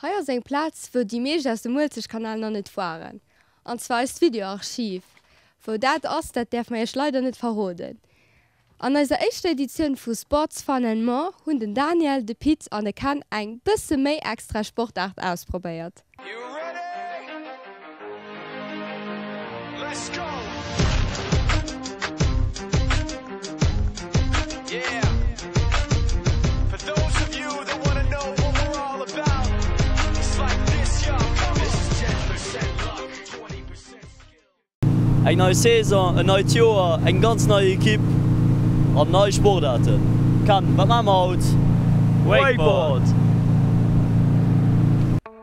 Hei ass eng Plaz, wou déi meescht aus dem Uelzechtkanal nach net waren, an zwar eist Videoarchiv. Wou dat ass, dat däerfe mer iech leider net verroden. An eiser éischter Editioun vu Sports Fun and More hunn den Daniel, de Pit an de Ken eng bësse méi extra Sportaart ausprobéiert. Eng nei Saison, en neit Joer, eng ganz nei Ekipp an nei Sportaarten. Ken, wat maache mer haut? Wakeboard!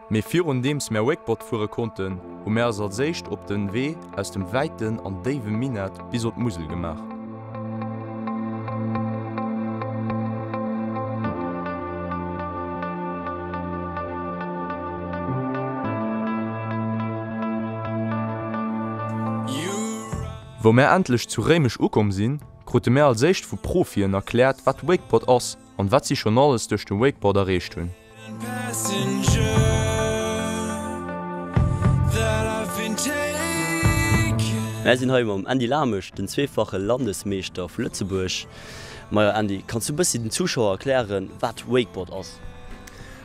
Mee virun deems mär Wakeboard fuere konnten, hu mär eis als éischt op den Wee aus dem wäiten an déiwe Minett bis op d'Musel gemaach. Wou mär endlech zu Réimech ukomm sinn, krute mär als éischt vu Profien erkläert wat Wakeboard ass an wat si schonn alles duerch de Wakeboard erreecht hunn. Mär sinn hei mam Andy Lamesch, den zweefache Landesmeeschter vu Lëtzebuerg. Majo Andy, kanns du bëssi den Zuschauer erklären, wat Wakeboard ass?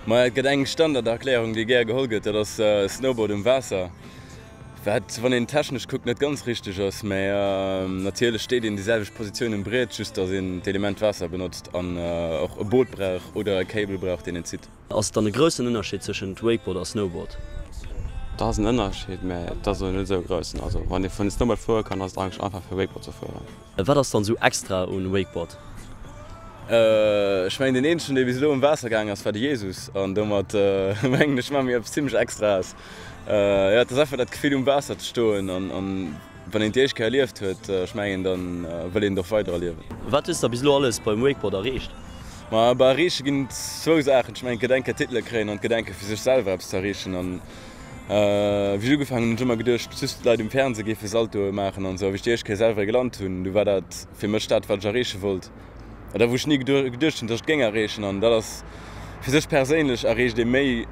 Majo, et gëtt eng Standarderklärung, déi gär geholl gëtt, dat ass Snowboard um Waasser. Wat, wann een technesch kuckt, net ganz richteg ass, mä natierlech steet een déi selwecht Positioun um Briet, just datt een d'Element Waasser benotzt an och e Boot brauch oder e Cable brauch, deen een zitt. Ass et dann e groussen Ënnerscheed tëschent Wakeboard a Snowboard? Et ass en Ënnerscheed, mä et ass elo net esou e groussen. Also wann ee vun Snowboard fuere kann, ass et eigentlech einfach fir Wakeboard ze fueren. Wat ass dann esou extra un Wakeboard? Ech mengen deen eenzegen dee bis elo um Waasser gaangen ass war de Jesus an domat mengen ech maache mir eppes zimmlech Extraes. Jo et ass einfach dat Gefill um Waasser ze stoen an wann een déi éischt Kéier erlieft huet, ech mengen dann wëll een et och weider erliewen. Wat hues de bis elo alles beim Wakeboard erreecht? Ma bei erreeche ginn et zwou Saachen, ech mengen et gëtt eng Kéier Titele kréien an et gëtt eng Kéier fir sech selwer eppes ze erreechen an Wéi ech ugefaangen hunn, hunn ech ëmmer geduecht, just d'Leit um Fernseh géife Saltoe maachen an esou. A wéi ech déi éischt Kéier selwer ee gelant hunn, du war dat fir mech dat, wat ech erreeche wollt. Oder wou ech ni geduecht hunn, datt ech et géing erreechen. An dat ass fir sech perséinlech erreecht ee méi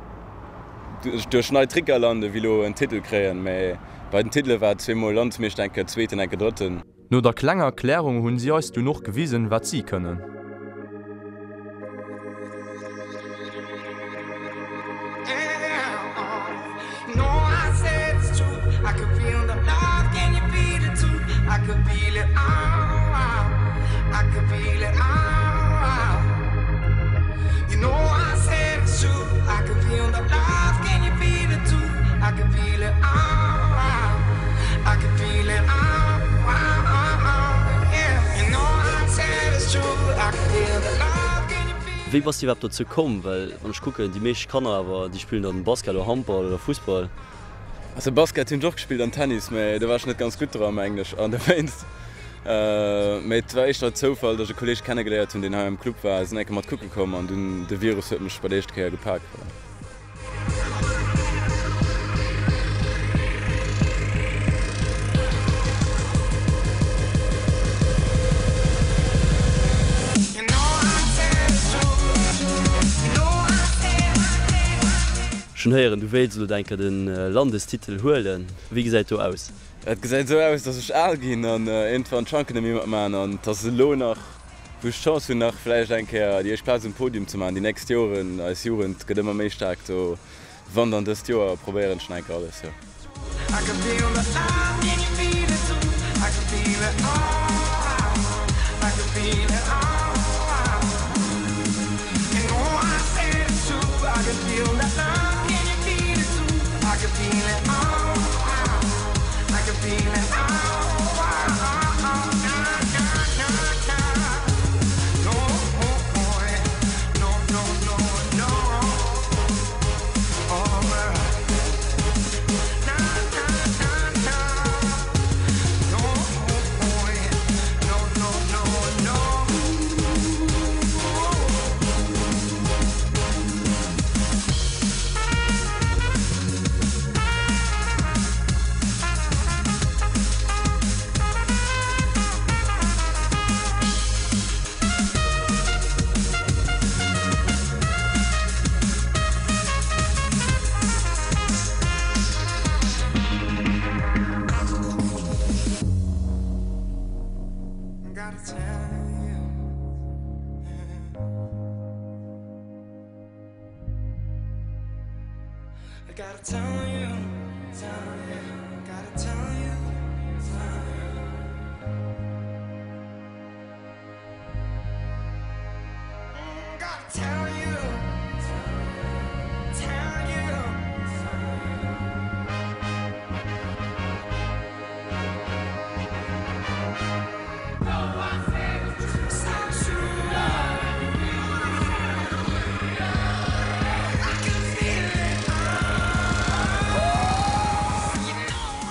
duerch nei Tricker landen, wéi elo en Titel kréien. Mä bei den Titele war et zweemol Landesmeeschter, eng Kéier Zweeten, eng Kéier Drëtten. No der klenger Erklärung hunn si eis dunn och gewisen wat si kënnen. Wéi bass de iwwerhaapt dozou komm? Well wann ech kucken, déi meescht Kanner awer déi spillen dann Basket oder Handball oder Fussball. Also Basket hunn ech och gespillt an Tennis, mä do war ech net ganz gutt dran mengen ech an dowéinst. Mä et war éischter Zoufall, datt ech e Kolleeg kennegeléiert hunn, deen hei am Club war, sinn eng Kéier mat kucke komm an dunn de Virus huet mech bei der éischter Kéier gepak. Ech hunn héieren, du wéilts elo enker de Landestitel huelen. Wéi gesäit do aus? Et gesäit esou aus, dass ech al ginn an iergendwann d'Schanken net méi matmaachen an dass elo nach Wou ech d'Chance hunn nach vläicht eng Kéier déi éischt Plaz um Podium ze maachen déi nächst Joren. Eis Jugend gëtt ëmmer méi staark, do wann dann dëst Joer probéieren ech nach eng Kéier alles, jo.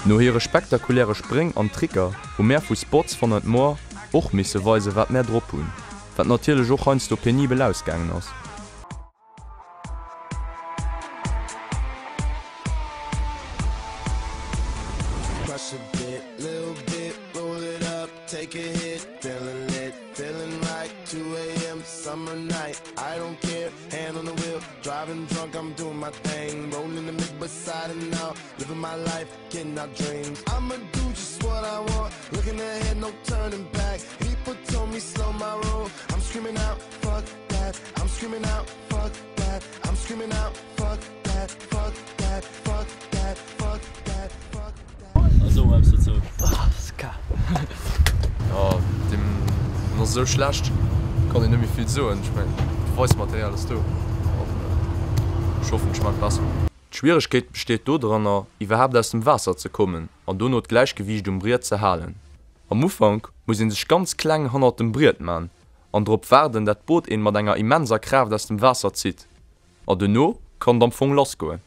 No hire spektakuläre Spréng an Tricker hu mär vu Spots Fun and More och misse weise wat mär drop hunn, wat natierlech och heiansdo penibel ausgaangen ass. Jo, deem ass esou schlecht, kann een net méi vill soen. Ech mengen, d'Beweismaterial ass do an ech hoffen, ech maache besser. D'Schwieregkeet besteet dodranner, iwwerhaapt aus dem Waasser ze kommen an dono d'Gläichgewiicht um Briet ze halen. Am Ufank muss een sech ganz kleng hannert dem Briet man an drop waarden dat d'Boot een mat enger immenser Kraaft aus dem Waasser zitt. A dono kann et am Fong lass goen.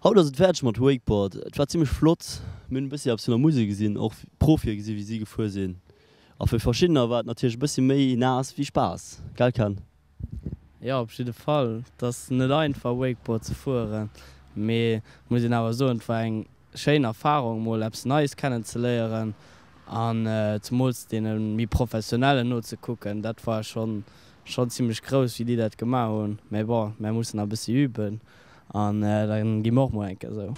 Haut ass et fäerdeg mat Wakeboard. Et war zimmlech flott. Mir hunn e bëssi eppes vun der Musel gesinn, och Profie gesinn, wéi si gefuer sinn. A fir verschiddener war et natierlech e bëssi méi naass wéi Spaass, gell Ken? Jo, op jidde Fall. Et ass net einfach Wakeboard ze fueren, mee muss een awer soen, et war eng schéin Erfarung mol eppes Neies kennen ze léieren an zemools deene méi Professionellen nozekucken. Dat war schonn schonn zimmlech grouss wéi déi dat gemaach hunn. Mee bon, mär mussen nach e bëssi üben an da gi mer och mol eng Kéier esou.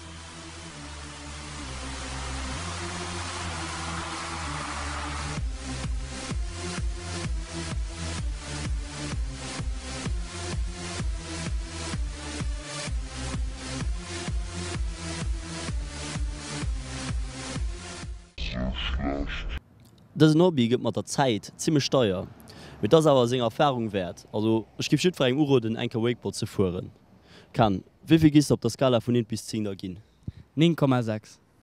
Dësen Hobby gëtt mat der Zäit zimmlech deier, mee et ass awer seng Erfarung wäert. Also ech giff jiddwerengem uroden eng Kéier Wakeboard ze fueren. Ken, wéivill giss de op der Skala vun 1 bis 10 der ginn? 9,6.